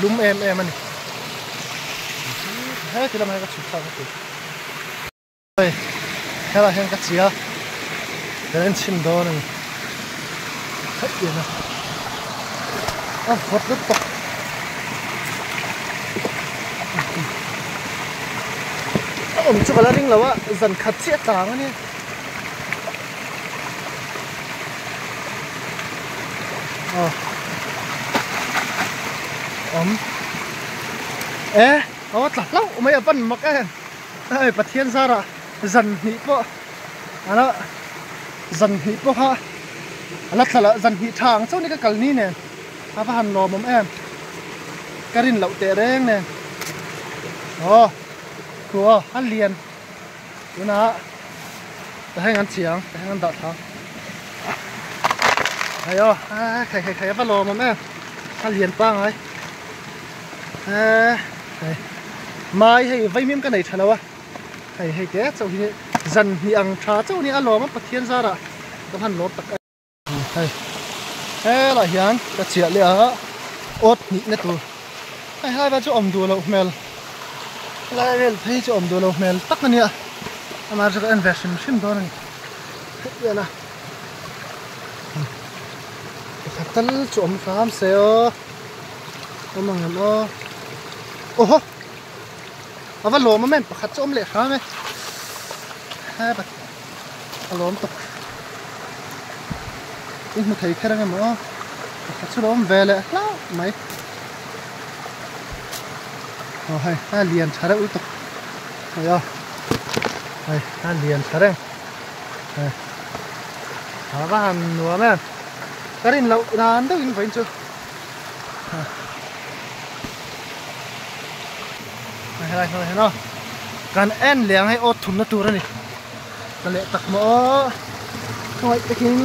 lum em em a ni. Heti lamah hian ka chhuk thlak a ti. Hei helaiah hian ka chi a, kan en chhin dawn a ni. Hetiang a, a vawt lutuk. A awm chu ka la ring lo a, zan khat chiah tlang a nia. Aw awm e aw tla hlauh mai a van mak em hei Pathian zarah zan hnih pawh ala zan hnih pawh kha ala tla loh zan hnih tha ang chauh ni ka kal ni nen a va han lawmawm em ka rin loh teh reng nen aw thu aw a lian. Tunah ta heng an chiang ta heng an dah thla hei aw khai khai khai a va lawm awm em a lian pangai hei mai hei vaimim ka nei tha lo a hei hei te chauh hi zan hnih ang tha chauh a ni a lawm a Pathian zarah ka hman lawm tak a. Hei helaiah hian ka chiah leh a awt hnih na tur hei helai vel chu awm duh loh hmel helai vel phei chu awm duh loh hmel tak a nia amah chu ka en ve hrim hrim dawn a ni hetiang a pakhat tal chu awm hram se aw awm ang em aw aw haw a va lawm awm em pakhat chu awm leh hram e he. A lawm tak i hmu thei kher ang emaw pakhat chu lo awm ve leh hlauh mai aw hei a lian tha reuh lutuk hei a hei a lian tha reng hei a va han nuam em ka rin loh dan deuh in vawiin chu helai hnuaiah hian aw kan en leh ang hei aw thumna tur a ni. Ka leh tak maw aw khawngaih takin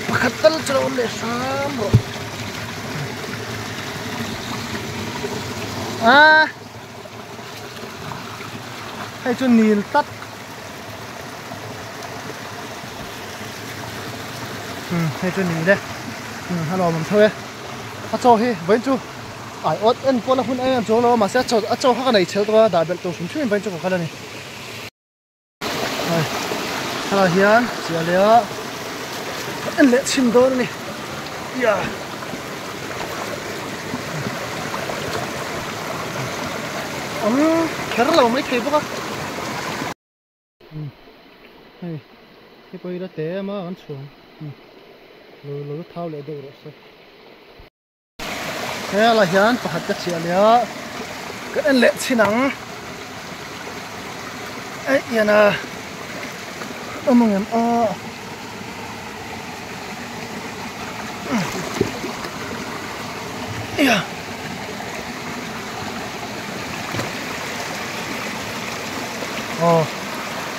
pakhat tal chu lo awm leh hram rawh a hei chu nil tlat hei chu nil e a lawm awm tho e a chaw hi vawiin chu ai awt en pawh la hun em em chuang lo a mahse a chaw a chaw kha ka nei chhel tawh a dah belh tur hrim hrim in vawiin chu ka kal a ni. Hei thlalak hian chiah leh a en leh chhin dawn a ni ia awm kher lo mai thei bawk a hei hei pawh hi la te em a kan chhuang lo lo la thau leh deuh rawh se. Helaiah hian pakhat ka chiah leh a ka en leh chhin ang eih hian a awm ang em aw ia aw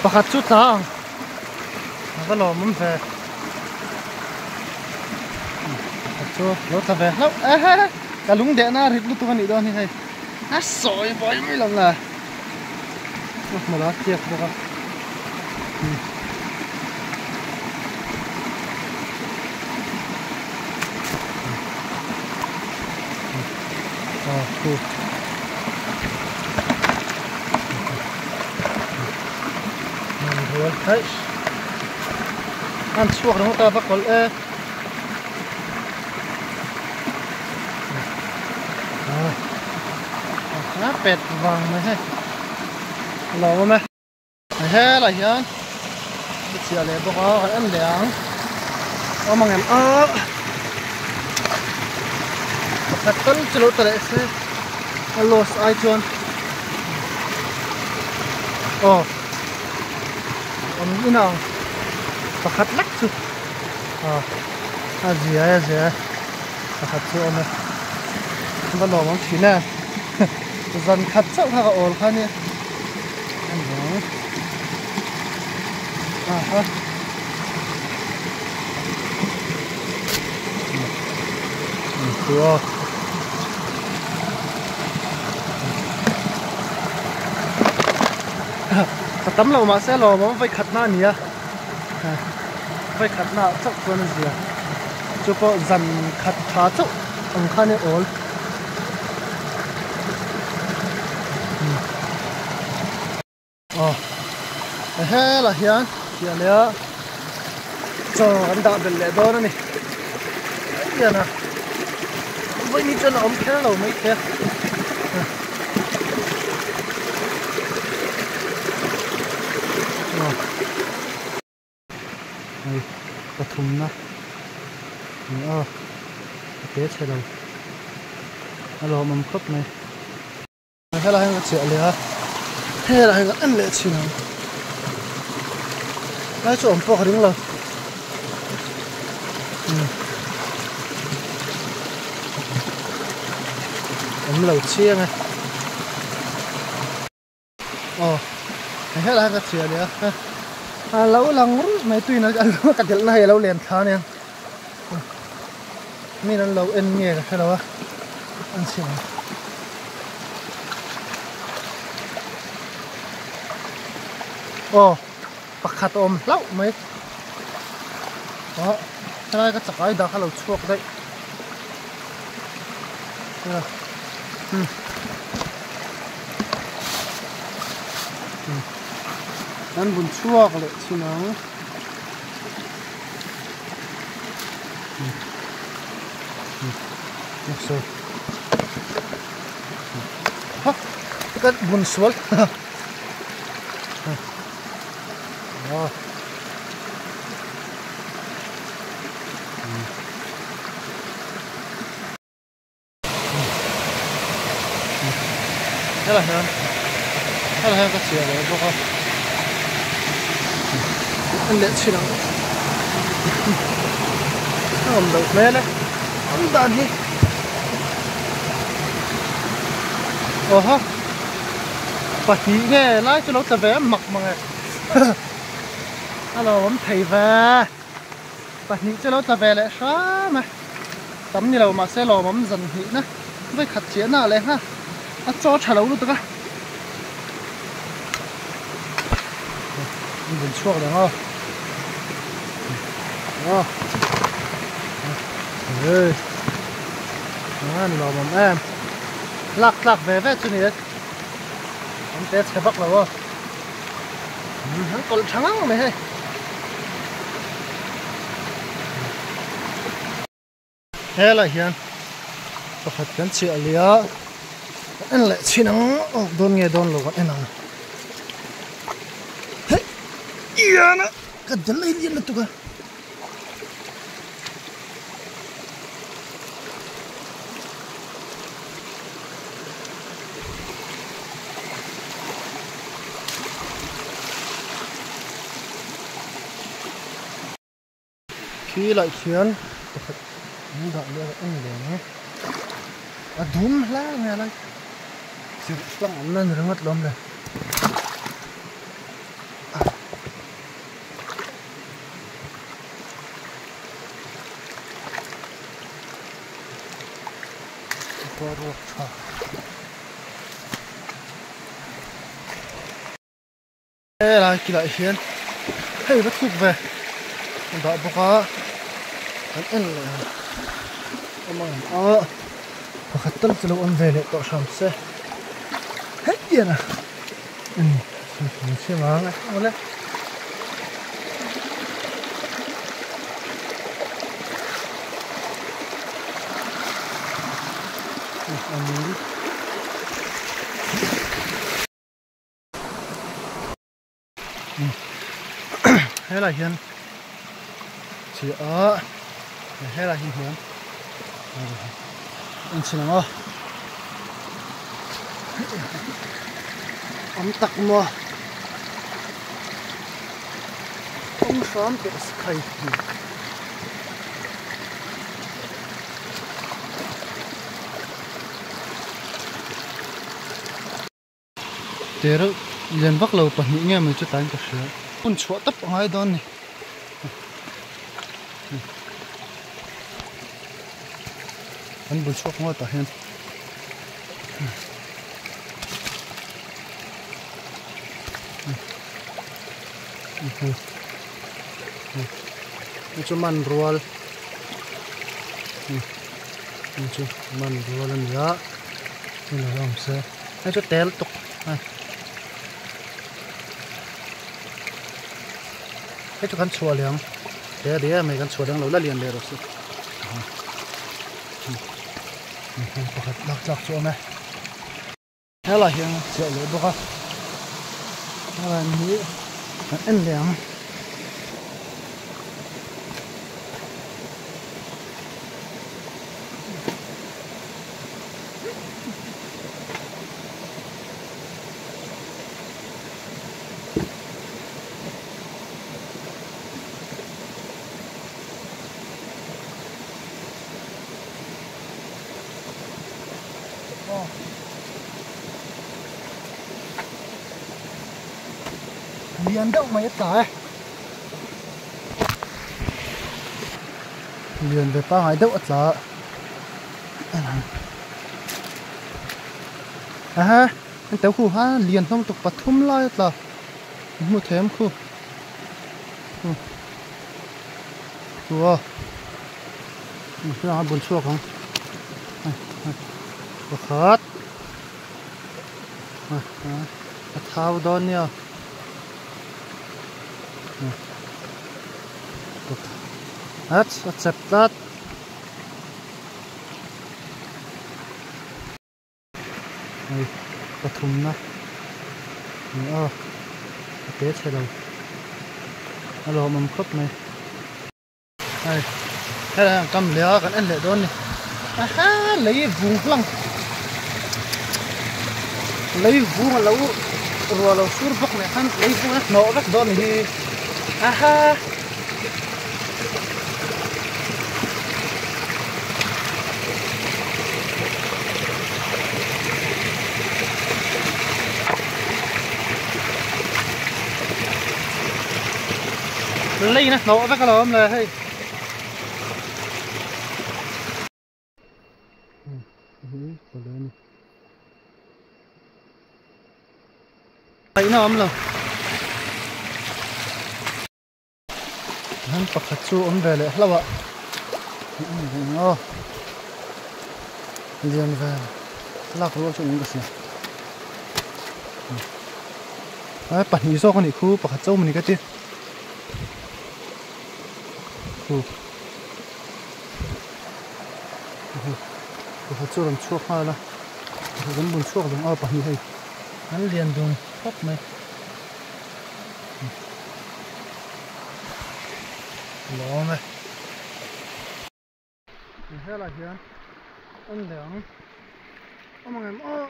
pakhat chu tla ang a va lawmawm ve. Chu lo tla ve hlauh e he ka lung deh na rit lutuk a nih dawn hi hei a sawi buai mai lo la a hmu la chiak bawk a aw khu an chhuak ringawt a va kawlh e. A pet vang mai hei a lo awm e helaiah hian a chhiah leh bawk a kan en leh ang awm ang em a pakhat tal chu lo ta leh se a loss ai chuan aw awm inang pakhat lek chu. A zia e zia e pakhat chu a awm e va lawm awm thin e zan khat chauh kha ka awl kha ania aha ka tam lo mahse lawm awm vawi khat na a ni a. Vawi khat na ah chauh chuan a zia chu pawh zan khat tha chauh ang khan i awl. Aw helaiah hian chiah leh a chaw kan dah belh leh dawn a ni hian a vawiin hi chuan a awm kher lo maithei a. Hei pathumna ni a a te chhe lo a lawmawm khawp mai. Helai hian ka chiah leh a helai hian ka en leh thin ang lai chu awm pawh ka ring lo umm awm lo chiang e aw helai hian ka chiah leh a a lo lang ruih mai tuin a ka delh na hei a lo len thla ania. Min an lo en nge ka hre lo a an chhiar ang. Aw pakhat a awm hlauh mai aw helai ka chakai dah kha lo chhuak daih um an bun chhuak leh thin ang. Ka bun sual Helai hian helai hian ka chhiar leh bawk a en leh chhin ang a awm loh hmel e an dan hi aw haw pahnih nge lai chu lo tla ve mak mang e a lo awm thei ve. Pahnih chu lo tla ve leh hram a, tam ni lo mahse lawmawm zan hnihna vawi khat chiahna ah leh nghal a chaw tha lo lutuk a. An vun chhuak leh ang aw. Hei an lawmawm em lak tlak ve ve chu ni e an te chhe vak lo aw. An kawlh tha ngang mai hei. Helai hian pakhat kan chhiah leh a en leh chhin ang awk dawn nge dawn lo kan en ang hei iana ka del ei lian lutuk a. Khi lai khian pakhat an dah leh a en leh ang a dum hle mai a lai chirh tlang awmna ni ringawt lo awm le. Boruak tha. Helai kilah hian hei va thuk ve a dah bawk a kan en leh ang awm ang a pakhat tal chu lo awm ve leh tawh hram se hei hian a siam ang awle. Helai hian chi a helai hi hian an chhin ang aw awm tak maw awm hram teh khai hi. Te reuh lian vak lo pahnih nge mai chu tlaiin ka hria. Hun chhuah tawp a ngai dawn a ni. Kan bul chhuak ngawt ah hian. Chu man rual chu man rual a ni a hei lo awm se hei chu tel tuk a. Hei chu kan chhuah leh ang. He a ria mai kan chhuah leh ang lo la lian leh rawh se. Hei pakhat lak tlak chu a awm e. Helai hian chiah leh bawk a. Helai hi kan en leh ang. Lian deuh mai a tla e. Lian ve pangai deuh a tla a. Aha an teu khu ha lian hlawm tuk pathum lai a tla hmu them khu. Khu a. A bun chhuak ang. Pakhat. A thau dawn nia. At a chep tlat. Hei pathumna ni a a te chhe lo a lawmawm khawp mai. Hei helai ang kam leh a kan en leh dawn ni aha lei vung hlang lei vung a lo ruah lo sur bawk leh khan lei vung a hnawh vek dawn ni hi aha. Lei na hnawh vek alawm le hei. Paihna awm lo. Han pakhat chu awm ve leh hlauh a. Aw. Lian ve lak rual chu in ka hria. Ai pahnih zawk anih khu pakhat chauh mawni ka ti. Khu. Pakhat chu rawn chhuak nghal a. Kan bun chhuak dang a pahnih hei. An lian dun khawp mai. Lawm e. Helai hian an leh ang. Awm ang em aw.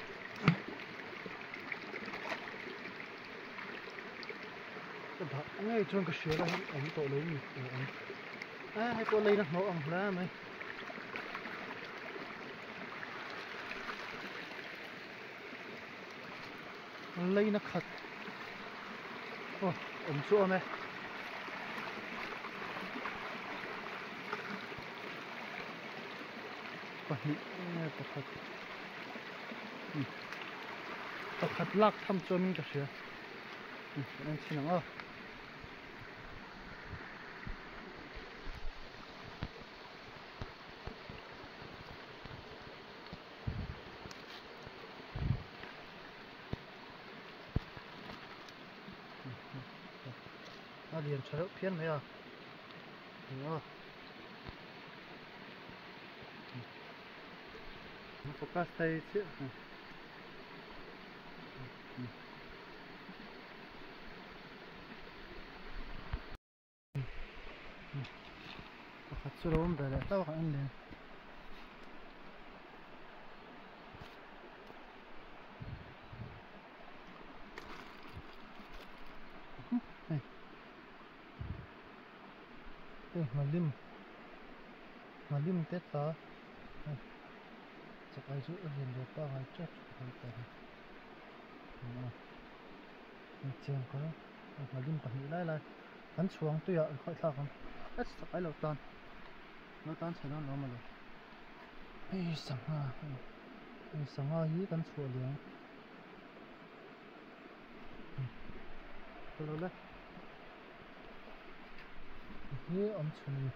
Ka dah ngei chuan ka hria la awm tawh lo mi tawh ang. A hei pawh leina hnawh ang hle mai. Leina khat aw awm chu awm e. Pahnih nge pakhat pakhat lak tham chuan ka hria kan en chhin ang aw. A lian tha reuh phian mai a aw. Focus thei chiah pakhat chu lo awm ve leh hlauh ang le. Hei hei nghalim nghalim te tla hei chakai chu a lian ve pangai tep hei te hi a chiang kawr a nghalim pahnih lai lai kan chhuang tuiah an khawih thlak ang a chakai lo tan lo tan chhe dawn lo mawle hei sangha hei sangha hi kan chhuah leh ang. Hi awm chhun a ni.